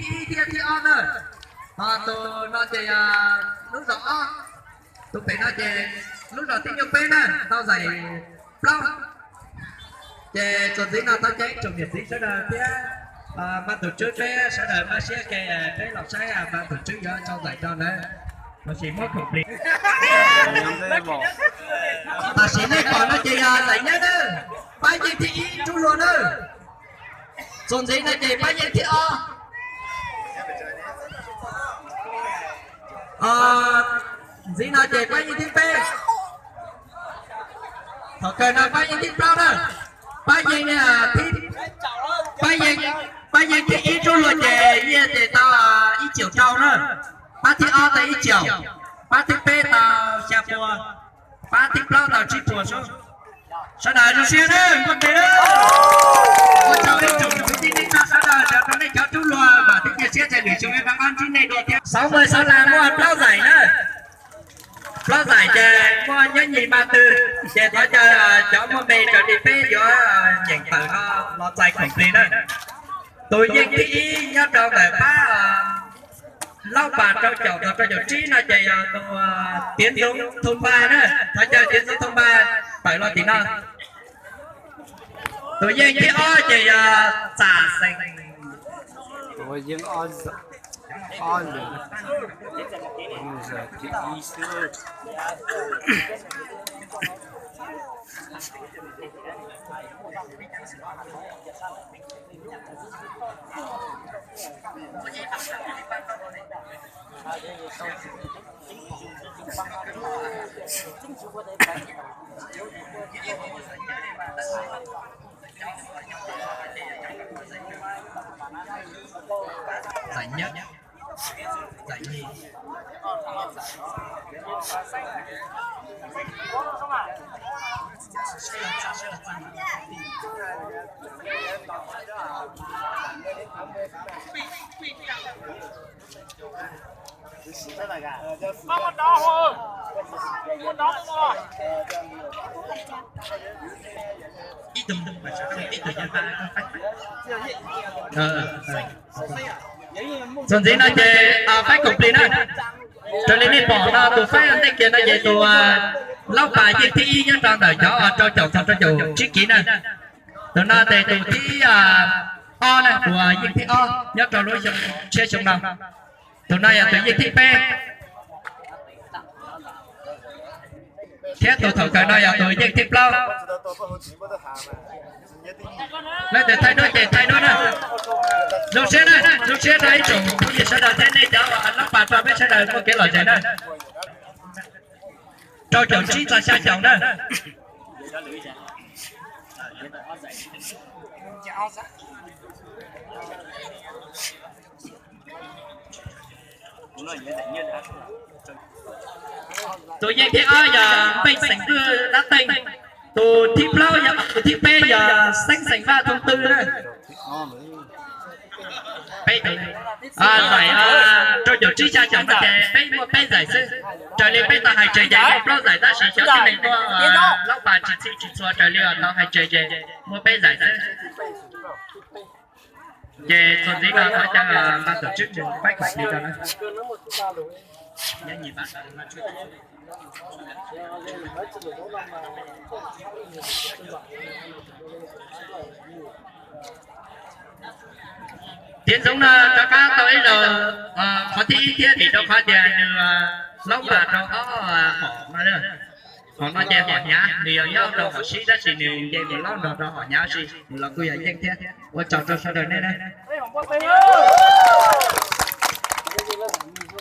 Ib thiab thib ob na. Ho tus no ces lub zos ob, tus pem no ces lub zos thib nyuj peb na, tau zaim plaub. Ces txuas ntxiv no thov caw ib tsoom niam txiv sawv daws thiab mas tus tswb peb sawv daws maj siab ke peb los saib mas tus tswb yuav tso zaim rau ntawd. Los sis muab khoom plis. Tam sim nej pom no ces yog zaim nyab na, pab yeej thib ib rub luag na. Txuas ntxiv no ces pab yeej thib ob. Ntxiv no ces pab yeej thib peb. Thaum kawg no pab yeej thib plaub na. Pab yeej, pab yeej, pab yeej thib ib rub luag ces nyiaj ces tau ib caum rau na. Pab thib ob tau ib caum, pab thib peb tau xya pua, pab thib plaub tau tsib pua sub. Sawv daws zoo siab na, npaj tes na. Ua tsaug ib tsoom kwv tij neej tsa sawv daws, sawv daws nej cov rub luag vam thiab cia siab tias lwm xyoo yuav rov qab ntsib nej dua thiab. Xauv maj xauv lag muaj plaub zaim na. Plaub zaim ces muaj nyob nyis npaj twg ces thov caw cov muaj me raws li peb yuav nyeem tawm no los txais khoom plig na. Tus yeej thib ib nyob rau ntawm pab Lauj Pas rau caum txog rau caum tsib no ces yog tus Tiav Ntxoov Thoo Npa na, thov caw Tiav Ntxoov Thoo Npa tawm los tim no. Tus yeej thib ob ces yog Txam Xeem. Txuas ntxiv no ces faib khoom plig na. Raws li nej pom no tus faib ntej kiag no ces tus Lauj Pas yeej thib ib nyob rau ntawm cov rau caum txog rau caum tsib kiv na. Tus no ces tus thib ob na, tus yeej thib ob nyob rau lub xyoo tshiab xyoo no. Tus no yog tus yeej thib peb. Thiab tus thaum kawg no yog tus yeej thib plaub. Leej twg thaij duab ces thaij duab na. Zoo siab na, zoo siab rau ib tsoom phooj ywg sawv daws thiab nej cov Lauj Pas rau peb sawv daws muaj kev lom zem na. Rau caum tsib txog xya caum na. Tus yeej thib ob yog Npeej Xeem Vwj dab Teej. Tus thib plaub yog, tus thib peb yog Xeeb Xeem Vaj Thoob Twg na. Peb zaim rau caum tsib xya caum no ces peb muaj peb zaim xwb. Raws li peb tau hais tseg ces muaj plaub zaim tab sis xyov tib neeg tuaj Lauj Pas tsis txhij tsis txhua raws li tau hais tseg ces muaj peb zaim xwb. Ces txuas ntxiv no thov caw npaj tawm tswb mus faib khoom plig rau na. Tiav Ntxoov no rov qab tau ib zaug qhov thib ib thiab vim rau qhov tias nws laub npas rau ob hom no. Hom no ces hom hnyav, nws yog nyob rau hom sib tab sis nws nce mus laub nrog rau hom hnyav si, nws los kuj yog yeej thiab. Ua tsaug rau sawv daws nej na.